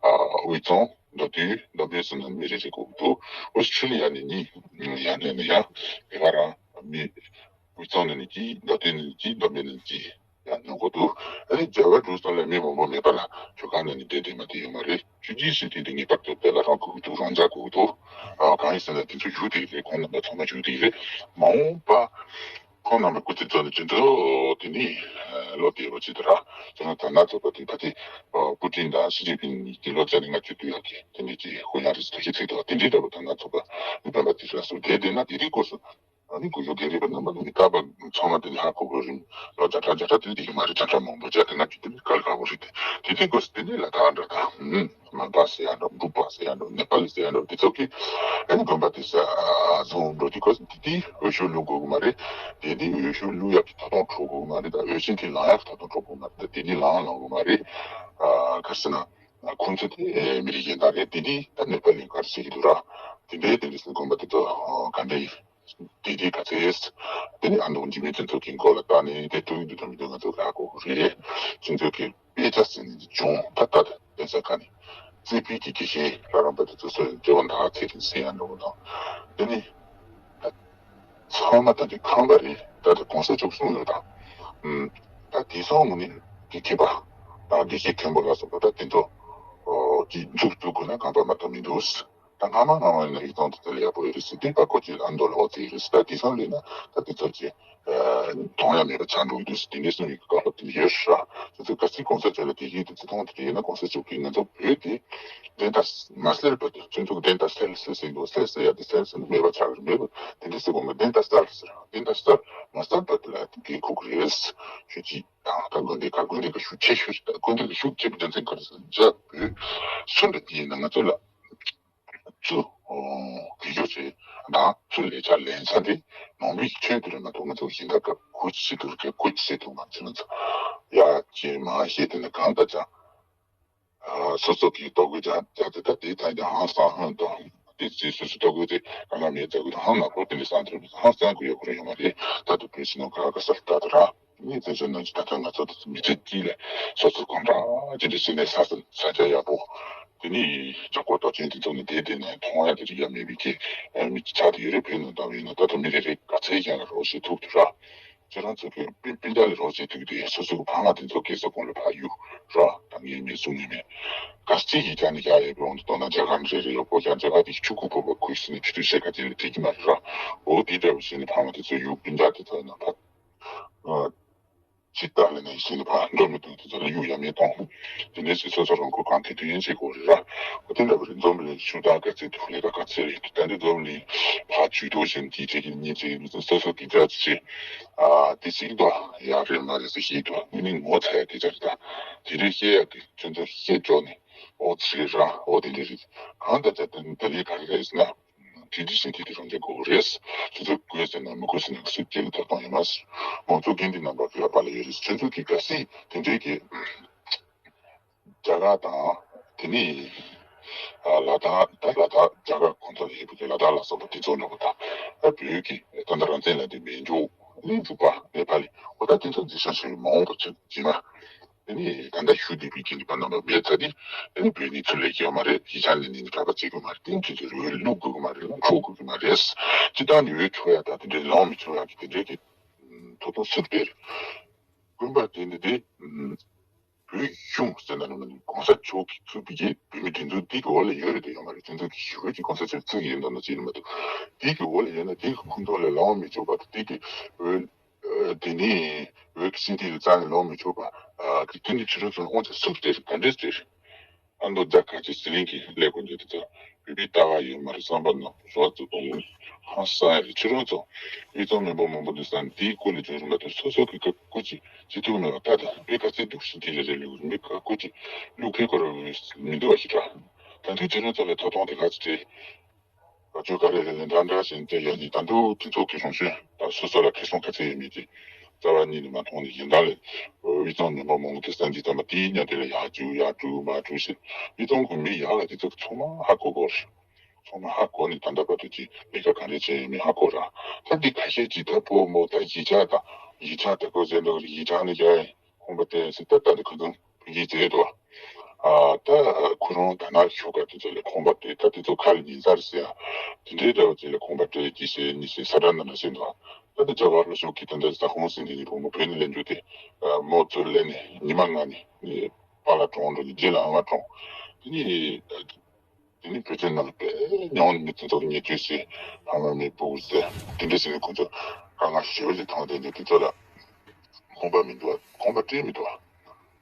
ཨ་དབུས་གཙང་། མདོ་སྟོད་མདོ་སྨད་སོགས་ནང་མི་རེ་རེ་དགོས་འདུག་ཨོ་སི་ཁྲུ་ལི་ཡ་ནས་ནི་ཡང་ནས་ནས་ཡང་དེ་ག་རང་མི་དབུས་གཙང་ནས་ནི་གཅིག་མདོ་སྟོད་ནས་ནི་གཅིག་མདོ་སྨད་ནས་ནི་གཅིག་ཡང་ནང་དགོས་འདུག་ཨ་ནི་རྒྱ་གར་འབྲུག་གསུམ་ལ་མི་མང་པོ་མེད་པ་ལ་ཆོལ་ཁ་ནས་ནི་བསྡད་བསྡད་མ་བསྡད་ཡོད་མ་རེད། ཆོས་བརྒྱུད་སྲིད་དེ་འདི་ངེས་པར་དུ་བོད་ལ་རང་དགོས་འདུག་རང་འཇགས་དགོས་འདུག་ཨ་གང་ཡིན་ཟེར་ན་དེ་ཚོ་ཡུལ་དེ་རེད། ཁོང་རྣམ་པ་ཚང་མ་ཡུལ་དེ་རེད། མ་འོངས་པ། ཁོང་རྣམ་པའི་སྐུ་ཚེ་རྫོགས་ནས་ཅི་འདྲ་དེ་ནི་བློ་བདེ་བོ་ཅིག་ཏུ་ར་ཅི་ན་ད་ན་ཚོགས་པ་དེ་ཕ་དེ་པུ་ཏིན་དང་ཞི་ཅིན་ཕིན་གཉིས་ཀྱི་ལོ་བརྒྱ་ནས་ལྔ་བཅུ་དུས་ཡག་གི་དེ་འདྲའི་ཅིག་ཧུ་ཡང་རིས་ཐུགས་རྗེ་ཚིག་ཐོག་དེ་འདྲའི་འདྲ་བོ་ད་ན་ཚོགས་པ་ནི་སྤེན་པ་དེ་ལ་སོགས་དེ་དེ་ན་དེ་རིགས་སྐོར་སུ་ཨ་ནི་གུ་ཡོ་དེ་རིགས་པ་རྣམ་པ་ནི་ཀ་པ་ཚང་མ་དེ་ནི་ཧ་གོ་དགོས་རིང་ལོ་བརྒྱ་ཕྲག་བརྒྱ་ཕྲག་དེ་འདྲ་ཡིན་མ་རེད། བརྒྱ་ཕྲག་མང་པོ་བརྒྱ་དེ་ལྔ་བཅུ་དེ་ནི་ག་ལ་ག་བོ་རེད། དེ་དེ་འདྲའི་སྐོར་སུ་དེ་འདྲའི་ལ་ད་འདྲ་ད་ཧུམ། མར་པ་ཟེར་ཡ་འདྲ་འབྲུག་པ་ཟེར་ཡ་འདྲ་ནེ་པ་ལི་ཟེར་ཡ་འདྲ་དེ་ཚོ་གི་ཨ་ནི་དགོན་པ་དེ་ས་སོང་འགྲོ་དུས་གོ་དེ་དེ་འོས་ཤོག་བླུག་དགོས་གི་མ་རེད། དེ་དེ་འོས་ཤོག་བླུག་ཡག་གི་ཐོབ་ཐང་འཕྲོག་དགོས་གི་མ་རེད། ད་འོས་ཤིང་དེ་ལངས་ཡག་གི་ཐོབ་ཐང་འཕྲོག་དགོས་མ་རེད། ད་དེ་དེ་ལངས་ལངས་དགོས་མ་རེད། ཨ་ག་རེ་ཟེར་ན་ཁོང་ཚོ་དེ་མི་རིགས་གཞན་དག་རེད། དེ་དེ་ད་ནེ་པ་ལི་ག་རེ་ཟེར་གི་འདུག་ར། དེ་འདྲའི་དེ་འདྲ་ཟེར་དགོན་པ་དེ་ཚོ་ག་འདྲ་ཡིན། དེ་དེ་ག་ཚོད་ཡོད། དེ་ནི་ཨ་མདོ་འཇིགས་མེད་ཕུན་ཚོགས་ཀྱི་མགོ་ལ་བཏགས་ནས་དེ་ཐུག་གི་འདུག་དང་མི་འདུག་ང་ཚོ་ལ་གོ་རེ་རེ་ཕུན་ཚོགས་ཀྱི་དཔེ་ཆ་ཟེར་ནས་བྱུང་ད་ལྟ་དེ་ས་ཁ་ནས་རྩེ་ཕུད་ཀྱི་དགེ་བཤེས་ལྷ་རམས་པ་དེ་ཚོ་སོ་སོའི་སྐྱེ་བ་འདག་ཚེ་རིང་ཟེར་ཡང་འགྲོ་དང་དེ་ནི་ད་ཚང་མ་ད་དེ་ཁང་པ་རེད། ད་དེ་གོང་ས་མཆོག་གསུང་ཡོད་དང་ད་དེ་སོང་ངོ་ནི་དེ་མཁས་པ་དང་དགེ་བཤེས་མཁན་པོ་ལ་སོགས་པ་ད་དེ་ཚོ་གི་མཇུག་བསྡུ་དགོས་ན་ཁང་པ་མ་གཏོགས་མི་འདུག་ད་སྔ་མ་སྔ་མ་ཡིན་ན་ཡིག་ཚང་དེ་ཚོ་ལས་ཡག་པོ་ཡོད་རེད་ཟེར་དུས་པ་ཀོ་ཅི་ཨ་མདོ་ལ་འོ་ཚེ་ཡོད་རེད་ཟེར། ད་དེང་སང་ལས་ན་ད་དེ་ཚོ་ཅི་མཐོང་ཡ་མེད་པ་ཆགས་འགྲོ་གི་འདུག་ཟེར་དེ་འདྲའི་གསུང་ཡིག་གི་བཀའ་སློབ་དེ་འདྲ་ཡོད་ཤག་དེ་ཚོ་ག་ཚོད་གོང་ས་མཆོག་ལ་དེ་བཞིན་དུ་ཚེ་ཐུང་དེ་འདྲ་ཡིན་ན་གོང་ས་མཆོག་གིས་ང་ཚོ་བོད་དེ་བདེན་མཐའ་མ་གསལ་བར་དུ་སྤྱི་ཚོགས་བདེན་མཐའ་གསལ་ཟེར་ཟིན་འདུག་གསལ་ཟེར་ཡ་དེ་གསལ་ཟེར་ན་མེད་པ་ཆགས་རེད། མེད་པ་དེ་འདྲ་ཟེར་དགོས་མེད། བདེན་མཐའ་གསལ་ཟེར་བདེན་མཐའ་གསལ་མ་གསལ་བར་དུ་ལ་དེ་གི་ཁུག་རེད། ཆོས་ཀྱི་དང་ད་དགོན་སྡེ་ཁག་དགོན་སྡེ་ཁག་ཤུགས་ཆེ་ཤོས་རེད། ད་དགོན་སྡེ་ཁག་ཤུགས་ཆེ་བའི་རྒྱུ་མཚན་ག་རེ་ཟེར་ན་རྒྱ་བོད་སུ་འདྲ་དེ་ཡིན་ན་ང་ཚོ་ལ་ཚུར་གི་རྒྱུ་ཆེ་དང་ཚུར་ལས་འཆར་ལེན་ས་དེ་ནང་མིའི་ཁྱོན་དུ་རེད་མ་གཏོགས་ང་ཚོ་གཞན་དག་ག་གུ་ཅི་ཞིག་ཏུ་རུ་ཁེ་གུ་ཅི་ཞིག་ཏུ་ང་ཚོ་ང་ཚོ་ཡ་ཅེ་མ་ཤེས་དེ་ནི་གང་ལྟར་ཀྱང་སོ་སོ་གི་ལྟོ་གོས་ཀྱང་ཀྱང་དེ་ད་དེའི་ཐང་ཀྱང་ཧང་སང་ཧང་དང་དེ་ཚེ་སོ་སོ་ལྟོ་གོས་དེ་གང་ལ་མེད་ཙག་གི་ཧང་ནག་པོ་དེ་འདྲ་སང་དེ་ཧང་སང་གི་ཡོད་ཁོ་ར་ཡོད་མ་རེད། ད་དུ་བོད་ཕྱི་ནང་ག་ག་ས་ལ་ད་དུ་ར། ངས་བཙན་བྱོལ་ནང་གི་ད་ལྟ་ང་ཚོ་དེ་ཚོ་མི་ཚེ་གཅིག་ལ་སོ་སོ་གང་འདྲ་ཅི་འདྲ་བྱས་ནས་ས་ས་ས་ཆ་ཡག་པོ་དེ་ནི་ལྕགས་སྒོ་རྡོ་ཅན་དེ་ཚོ་ནི་བསྡད་བསྡད་ནས་མཐོང་ཡག་དེ་རིགས་ཡ་མེད་པའི་གི་མི་ཆགས་དེ་ཡོད་རེད། བོད་ནང་ལྟ་བུ་ཡིན་ན་ད་དུང་མི་རེ་རེ་ག་ཚད་ཀྱང་ལ་རོགས་བྱེད་ཐུབ་ཐུབ་ར། ཁྱེད་རང་ཚོ་གི་སྤུན་སྤུན་ཀྱག་ལ་རོགས་བྱེད་ཐུབ་དེ་སོ་སོ་གི་ཕ་མ་དེ་ཚོ་སྐྱེ་ས་གོང་ལ་ཕར་གཡུག་ར་ད་ངས་མེད་གསུང་ནས་མེད། ག་ཚད་ཀྱི་ཀྱང་ནི་ཡག་ཡོད་པའི་དབང་དུ་གཏོང་ན་རྒྱ་གར་རེ་རེ་ཡོད་པོ་ཀྱང་རྒྱ་གར་དེ་ཆུ་ཁུག་པོ་པ་ཁུལ་ཟིན་ནས་ཆུ་དུས་བཤད་ཁ་ཅན་ལ་བྲིས་ཀྱི་མ་རེད་ར། འོ་དེ་འདྲ་བོ་བྱས་ནས་ཕ་མ་དེ་ཚོ་གཡུག་སྤུན་ཀྱག་དེ་ཚོ་ཡིན་ན་ཕ། ཅི་ལྟར་ལས་ན་ ཡིན་ཞིང་ཕར་འགྲོ་མི་ཐུབ་དེ་ཚོ་ལ་གཡུག་ཡ་མེད་གཏོང་། དེ་འདྲའི་ཞིག་སོ་སོ་རང་འཁོར་གང་ཐུབ་ཐུབ་ཡིན་བྱེད་དགོས་རེད་ར། འོ་དེ་འདྲ་བ་རེད། འཛོམས་ལས་ཤུགས་དང་དཀའ་ཚེགས་དེ་ལས་ཀ་དཀའ་ཚེགས་རེད། ད་འདི་འཛོམས་ལས་ཕར་ཇུས་གཏོགས་བཞིན་གྱིས་བྱེད་ཀྱི་མི་བྱེད་ཀྱི་མི་ཚོ་སོ་སོ་གི་རྒྱ་ཆེ། ཨ་དེ་ཞིག་འདུག་ཡག་རེད་མ་རེད་ཟེར་ཤེས་འདུག་དེ་ནི་ངོ་ཚ་ཡ་དེ་ཅག་རེད། ད་དེ་རིགས་བཤད་ཡ་དེ་ཁྱོད་ཚོ་བཤད་འཇོག་ནས་ཨོ་ཚི་རེད་ར། ཨོ་དེ་འདྲ་རེད། གང་ལྟར་ད་ལྟ་ལས་ག་རེ་རེད་ཟེར་ན། དེ་འདྲ་བཞིན་དེ་དེ་རང་བྱས་དགོས་རེད། ཁྱོད་ཚོ་དགོས་ཟེར་ན་མི་དགོས་ཟེར་ན་སུས་སྐྱེལ་ཐབས་གཏོང་ཡོད་མ་རེད། ང་ཚོ་དགེ་འདི་རྣམ་པ་བོད་པ་ལ་ཡོད་རེད། ཁྱོད་ཚོ་གི་གལ་སྲིད་དེ་འདྲའི་གི་རྒྱ་གར་དང་དེ་ནི་ཨ་ལ་དྭགས། ད་ལ་དྭགས་རྒྱ་གར་ཁོང་ཚོ་ལ་ཡོད་པའི་གི་ལ་དྭགས་ལ་སོགས་པ་དེ་ཚོ་འདྲ་པོ་དང་། ཨ་བོད་ཀྱི་ད་ལྟ་རང་བཙན་ལབ་དེ་མེད་འཇོག་ནི་འཇུག་པ་ནེ་པ་ལི་འོ་ད་དེ་ཚོ་འཛིན་བྱང་ཞིག་མ་འོངས་པ་ཚོད་ཀྱི་མ། དེ་ནི་ད་ལྟ་ཞུ་བསྡད་པའི་རྐྱེན་གྱིས་པ་རྣམ་པ་མེད་ཚར་ཏེ། དེ་ནི་བོད་ནི་ཚུར་ལེན་གྱི་ཡོད་མ་རེད། གཞིས་ཆགས་ནས་ནི་གྲྭ་པ་བྱེད་དགོས་མ་རེད། དེང་དུས་ཚོད་རེ་བླུག་དགོས་ཀྱི་མ་རེད། ལོངས་འཁོར་དགོས་ཀྱི་མ་རེད། སྤྱི་བཏང་ནི་འོས་ཆོག་ཡ་དང་དེ་འདྲའི་ལོངས་མི་ཆོག་ཡ་གི་དེ་འདྲའི་གི་ཐོབ་ཐང་སུར་སྤེལ། དགོན་པ་དེ་འདི་དེ་བོད་གཞུང་ཟེར་ན་ནི་གོང་ས་མཆོག་གིས་ཚུགས་པའི་གི་བོད་མི་སྒྲིག་འཛུགས་དེ་གི་འོག་ལ་ཡོད་རེད་དེ་ཡོད་མ་རེད། སྤྱི་ཚོགས་ཀྱི་ཞི་བའི་གི་གོང་ས་མཆོག་ཚུགས་ཡིན་དང་ན་ཅི་ཡིན་མ་གཏོགས་དེ་གི་འོག་ལ་ཡོད་ན་དེ་གི་ཁོང་ཚོ་ལ་ལོངས་མི་ཆོག་པ་དང་དེ་གི་འོས། ཨ་དེ་ནི་འོས་ཀྱི་སྲིད་དེ་ལ་རྩ་ནས་ལོངས་མི་ཆོག་པ། ཨ་ཀི་དེ་ནི་ཕྱི་རོལ་ཚོ་ལ་དབང་ཆ་སུར་སྤྲད་རེད། ག་འདྲས་སྤྲད་རེད། ཨ་མདོ་རྒྱ་གར་གྱི་ཟི་ལིང་གི་ཀླད་ཀོར་འདི་དེ་ཚོ་བོད་པའི་ལྟ་བ་ཡོད་མ་རེད། བསམ་པ་ནོར་བཟོ་བཙུགས་གཏོང་ཧང་སང་ཡ་རེད། ཕྱི་རོལ་ཚོ་དབུས་གཙང་མི་འབོར་མང་པོ་འདུག་ས་ནས་དེའི་སྐོར་ལ་བརྗོད་རུང་མ་གཏོགས་སོ་སོ་གི་བཀའ་བཀོད་ཅིག་བྱེད་ཐུབ་མེད་པ། ད་ལྟ་བོད་ག་ཚད་སྡུག་ཞིག་དེ་ལས་རེ་ལུགས་མི་བཀའ་བཀོད་ཅིག་བླུག་མཁན་ཁོ་རང་མི་འདུག་བ་ཞིག་ར། ད་དུང་ཕྱི་རོལ་ཚོ་ལ་ཐོབ་ཐང་དེ་ག་ཚོད་སྤྲད། བ་ཅོ་ཀ་རེ་རེ་ལས་འདྲ་འདྲ་ཞིག་སྤྲད་ཡོད་ནི་ད་དུང་སྤྱི་ཚོགས་ཀྱི་རང་སྐྱོན་དང་སོ་སོ་ལ་ཁེ་བཟང་ག་ཚད་ཡོད་མེད་ཀྱི་རྩ་བ་ཉིད་ནས་མ་མཐོང་ནས་གཞན་དག་ལས་དབུས་གཙང་མི་འབོར་མང་པོ་དེ་ས་འདི་ཚང་མ་དེའི་ཉག་དེ་ལ་ཡར་བཅུག་ཡར་བཅུག་མར་བཅུག་ཞེས་དབུས་གཙང་གི་མི་ཡག་ལ་དེ་ཚོ་ཚང་མ་ཧ་གོ་གོ་རེད། ཚང་མ་ཧ་གོ་ནས་ད་ལྟ་བར་དུ་ཀྱི་ལས་ཀ་ག་རེ་བྱས་ཡོད་མེད་ཧ་གོ་ར། ད་འདི་ཁ་ཤས་ཀྱིས་ད་ཕོ་མོ་ད་གཞིས་ཆགས་དང་གཞིས་ཆགས་ད་ཁོ་ཟེར་འདུག་གཞིས་ཆགས་ནས་རྒྱ་ཡིན། ཁོང་པ་སྤྲད་ཟེར། ད་ལྟ་འདི་ཁ་སང་བོད་ཡིག་བྱས་འདུག་ཨ་ད་ཁོ་རང་ད་ནག་ཤོག་ཁག་དེ་ཚོ་ལས་ཁོང་པ་སྤྲད། ད་དེ་ཚོ་ཁ་ལ་ཉན་ས་རེད་ཟེར་ཡ། དེ་འདྲའི་འདྲ་བ་ཅིག་ལས་ཁོང་པ་སྤྲད་ཀྱི་ཟེར་ནི་ཟེར་ས་དྲ་ན་ན་ཟེར་འདུག་ད་ལྟ་རྒྱ་གར་ལ་ཤོག་གི་ད་ལྟ་ཟ་ཁོང་ཟེར་འདི་ནི་བུ་མོ་བོད་ནས་ལེན་རྒྱུ་དེ་མོ་ཚོ་ལེན་ནས་ཉི་མ་ལྔ་ནས་པཱ་ལགས་གྲོངས་འགྲོ་ནས་རྗེས་ལ་ཨ་མ་གྲོངས། དེ་ནི། དེ་ནི་བོད་བརྒྱུད་ནང་དཔེ་ཉུང་ནི་མི་དེ་ཚོ་ཉེས་སྤྱོད་བྱས། ཕ་མ་མེད་བུ་ཟེར་དེ་འདྲ་བྱས་ནས་ཁོ་ཚོ་དཀའ་ངལ་ཞེ་པོ་ཅིག་མཐོང་། དེ་འདྲ་དེ་ཚོ་ལ་ཁོང་པ་མི་འདུག་ཁོང་པ་སྤྲད་མི་འདུག་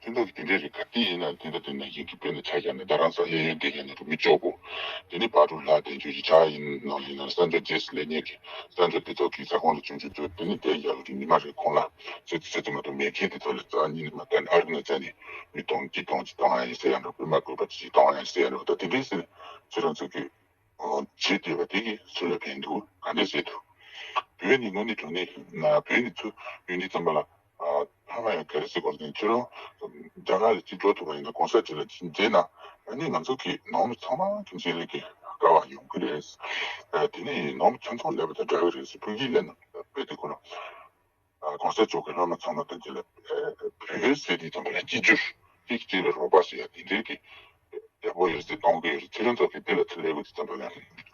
དེ་འདྲ་གི་དེ་འདྲ་རེད། ག་དེ་ཡིན་ན་དེ་འདྲ་དེ་ན་ཡིན་གི་དཔེར་ན་ཆ་བཞག་ན་རྡ་རམ་ས་གཡས་གཡོན་དེ་ག་ནས་རུ་མི་ལྕོག་པོ་དེ་ནི་བར་དུ་ལྷ་དེ་ཚོ་གཞིས་ཆགས་ཡིན་ནང་ཡིན་ན་གསར་འབྱོར་རྗེས་སུ་ལས་ཉེས་ཀྱི་གསར་འབྱོར་དེ་ཚོ་གི་ས་ཁོངས་ལ་བྱུང་བྱུང་ཚོ་དེ་ནི་དེ་ཡར་རུ་ཉི་མ་རེ་ཁོང་ལ་ཚོད་ཚོད་ཚོད་མ་གཏོགས་མེད་མཁན་དེ་ཚོ་ལ་རྩ་ཉིད་ནས་མ་བལྟས་ནས་ཨ་རི་ན་བཙལ་ནས། མི་སྟོང་གཅིག་སྟོང་གཅིག་སྟོང་ཡ་ཡིན་ཟེར་ཡ་འདྲ། དཔེ་མ་དགོས་པ་གཅིག་སྟོང་ཡ་ཡིན་ཟེར་ཡ་འདྲ། ད་དེ་འདྲས་ཟེར་ཁྱེད་རང་ཚོ་གིས་བྱེད་བསྡད་པ་དེ་གིས་སུ་ལ་ཕན་འདུག་ག་འདྲས་ཟེར་འདུག་བོད་ནི་དངོས་གནས་དྲང་གནས་ན་བོད་ནི་ཚུར་ཡོང་དུས་ཙམ་པ་ལ་ཕ་མ་ཡང་ག་རེ་ཟེར་དགོས་ཟེར་ན་ཁྱེད་རང་རྒྱ་གར་ལ་གཅིག་འགྲོ་ཐུབ་པ་ཡིན་ན་གོང་ས་མཆོག་ལ་གཅིག་མཇལ་ན་ཨ་ནི་ང་ཚོ་གི་ནང་མི་ཚང་མ་གི་མཇལ་ལས་ཀྱི་དགའ་བ་ཡོང་གི་རེད། དེ་ནས་ནང་མི་ཆུང་ཆུང་ལས་པ་དང་འདྲ་གི་རེད་ཟེར། བོད་ཡིག་ལས་ན་དཔེ་དེ་ཁོ་ན། གོང་ས་མཆོག་གི་སློབ་མ་ཚང་མ་དང་གཅིག་ལ་བོད་ཟེར་དུས་ཙམ་པ་ལ་གཅིག་གྱུར་གཅིག་གཅིག་ལ་རོགས་པ་བྱེད་ཡ་དེ་འདྲའི་གི་ཡག་པོ་ཡོད་ཟེར་གཏོང་གི་ཡོད་རེད། ཁྱེད་རང་ཚོ་གི་དེ་ལ་ཚུར་སླེབས་དུས་ཙམ་པ་ལ་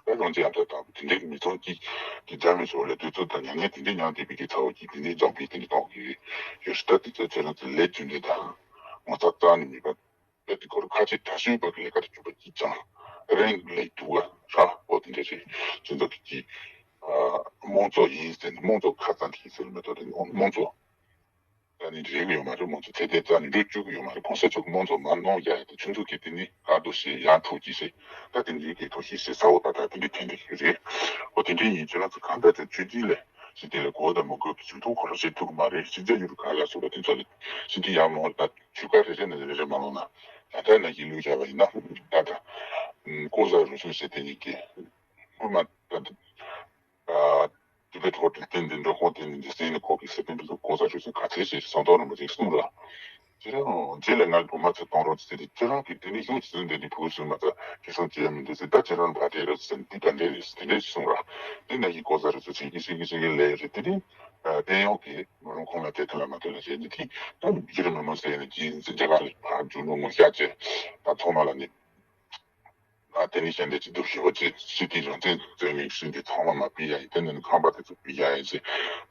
ཨེ་རང་ཅི་ཡང་དག་དང་དེ་འདྲའི་གི་མི་ཚང་གཅིག་གི་རྒྱ་མི་ཚོ་ལ་དུས་ཚོད་དང་མྱ་ངན་དེ་འདྲའི་མྱངས་བསྡད་པའི་གི་ཚ་བོ་གཅིག་དེ་འདྲའི་འཇམ་པའི་དེ་འདྲ་གཏོང་གི་ཡོད་རེད། ད་དེ་ཚོ་ཁྱེད་རང་ཚོ་ལས་རྒྱུ་འབྲས་དང་ངོ་ཚ་རྩ་ནས་མེད་པ། དེ་སྐོར་ཁ་ཆེ་དྲག་ཤོས་པ་གི་ལས་ཀ་དེ་གྲུབ་པ་གཅིག་ཀྱང་རེད་ལས་འདུག་ག་ར། འོ་དེ་འདྲ་རེད། ཁྱེད་ཚོ་གི་ཅི་དམངས་གཙོ་ཡིན་ཟེར་ནས་དམངས་གཙོ་ཁ་ཙམ་གྱིས་ཟེར་མི་ཐུབ་རེད། དམངས་གཙོ་ད་ནི་རེད་ཡོད་མ་རེད། དམངས་གཙོ་ཚད་ལྡན་རྩ་ནས་འགྲོ་བཅུག་གི་ཡོད་མ་རེད། གོང་ས་མཆོག་གི་དམངས་གཙོ་མར་གནང་ཡ་དེ་ཁྱེད་ཚོ་གི་དེ་ནི་ཧ་དོ་ཞེ་ཡར་འཕྲོག་གི་ཞེ་ད་དེ་འདྲའི་གི་ཐོག་ཞེ་ཞེ་ས་འོག་ད་ད་དེ་འདྲའི་ཐེན་དེ་ཡོད་རེད། འོ་དེ་འདྲའི་ཡིན་ཚེ་ང་ཚོ་གང་ལྟར་ཚོ་ཆོས་བརྒྱུད་ལས་ཞི་བདེ་ལ་གོ་དང་མ་གོ་གི་ཞུ་ཐུབ་ཁོ་རང་བྱེད་ཐུབ་གི་མ་རེད། ཕྱི་རྒྱལ་ཡུལ་ག་ལ་སོགས་པ་དེ་ཚོ་ལ་ཞི་བདེ་ཡར་མ་འོང་ད། ཆོས་ཁ་རེ་རེ་ནས་རེ་རེ་མ་ལོངས་ན། ད་ལྟ་ན་གི་ལུས་བྱ་བ་ཡིན་ན། ད་ལྟ། ཀོ་ཟ་རུ་སུ་ཞེས་དེ་ཉིད་ཀྱི། སྔོན་མ་ད་ལྟ། ཨ་ཏི་བེད་ཧོ་ཏེལ་བསྟན་འཛིན་འགྲོ་ཁོང་བསྟན་འཛིན་གྱི་སེམས་ནི་ཁོག་གི་སེ་པན་པི་ལུ་ཀོ་ཟ་རུ་སུ་ག་ཚད་ཞེས་སང་ཏོག་རིན་པོ་ཆེས་གསུངས་ར། ཁྱེད་རང་རྗེས་ལ་ང་སྒོ་མ་ཚོས་གཏོང་རོགས་ཟེར་ཏེ་ཁྱེད་རང་གིས་དེ་ནི་ཡོང་ཅི་ཟེར་འདི་ནི་ཕུགས་སུ་མ་ཚ་ཁེ་སང་ཅི་ཡང་མི་འདུག་ཟེར། ད་ཁྱེད་རང་ལ་བ་དེ་ར་ཟེར་འདི་ག་འདྲས་རེད་ཟེར་དེ་འདྲས་གསུངས་ར། དེ་ན་ཡི་ཀོ་ཟ་རུ་སུ་ཆེ་གི་ཤི་གི་ཤི་གི་ལས་རེད་དེ་ནི། ཨ་བསྟན་གཡོག་གིས་མ་རུང་ཁོང་ལ་དེ་ཐོན་ལ་མ་ཐོན་ལ་བྱས་ནས་དེ་ད་རྒྱུ་རིན་མི་མང་ཟེར་ནས་ཀྱིན་ཟེར་རྒྱ་གར་ལ་ཕར་རྒྱུ་ནོར་མང་ཤ་ཅེ་ད་ཚང་མ་ལ་ནི་ཨ་དེ་ནི་ཞལ་འདེབས་ཀྱི་སྡུག་ཞེ་པོ་ཅེ་ཤི་དེ་རང་བཙན་བཙན་མིག་ཤི་དེ་ཚང་མ་མ་ཕི་ཡ་ཡིན། དེ་ནི་ཁང་པ་དེ་ཚོ་ཕི་ཡ་ཡིན་ཟེར་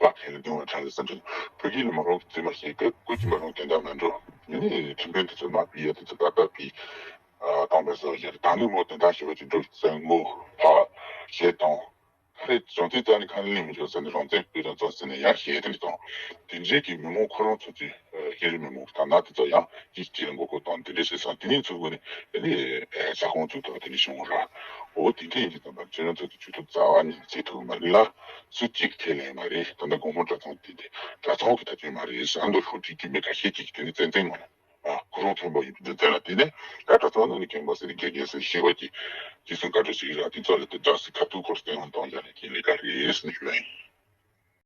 ཕ་ཁེ་ལ་དུང་བ་ཁྲ་ལ་བསམ་ཚུལ་བོད་ཀྱི་ལ་མ་རུང་ཙེ་མ་ཤེས་ཀ་ཀུ་ཅི་མ་རུང་དེ་འདྲ་མ་འགྲོ་ཡིན་ནི་ཁྲིམས་དཔོན་དེ་ཚོ་མ་ཕི་ཡ་དེ་ཚོ་ད་ལྟ་ཕི་ཨ་བཏང་པའི་བཟོ་ཡ་ད་ནི་མོ་དེ་འདྲ་ཞེ་པོ་ཅེ་འགྲོ་ཟེར་ངོ་ཕ་ཞེ་དང་། ད་རེས་རང་བཙན་རྩ་ནས་ཁ་ལེན་མི་ཆོག་ཟེར་ནས་རང་བཙན་སྤེལ་རང་བཙན་ཟེར་ནས་ཡར་ཞེ་དེ་འདྲ་དང་། དེ་འདྲའི་གི་མི་མང་ཁོ་རང་ཚོ་ཚོས་ ཤེས་རིག་མི་མང་ད་ན་དེ་ཚོ་ཡང་ཅིག་ཅིག་ལ་མགོ་སྐོར་དང་དེ་འདྲ་བྱས་ཙང་དེ་ནས་ཚུར་སྒོ་ནས་དེ་ནས་ས་ཁོངས་ཚུར་ཐོག་དེ་ནས་བྱུང་ར། འོ་དེ་འདྲ་ཡིན་དུས་ཙམ་པ་ཁྱེད་རང་ཚོ་དེ་ཇུས་གཏོགས་རྩ་བ་ནས་བྱེད་ཐུབ་མ་རེད་ལ། སུ་གཅིག་ཁས་ལེན་མ་རེད། ད་ལྟ་དགོང་མོ་གྲྭ་ཚང་དེ་དེ་གྲྭ་ཚང་གི་ཐག་གཅོད་མ་རེད། ས་མདོ་ཧྲུའུ་ཅི་གི་མི་ཁ་ཤས་ཅིག་དེ་ནས་བཙན་བཙན་མ་ལ། ཨ་ཁོ་རང་མཐོན་པོ་ཡིན་པའི་རྒྱུ་མཚན་ལ་བརྟེན་ནས་ད་གྲྭ་ཚང་ནང་ནས་མཁན་པོ་ཟེར་དགེ་རྒན་ཟེར་ཤེས་པ་ཅིག་ཅིག་གསུང་བཀའ་འདྲི་ཞིག་ར་དེ་ཚོ་ལ་དེ་འདྲ་སི་ཁ་ཐུག་ཁོར་བསྟན་འོང་གཏོང་ཡ་ལས་ཀྱི་ལས་ཀ་རེད་ཟེར་ནས་ཞུ་ཡ་ཡིན།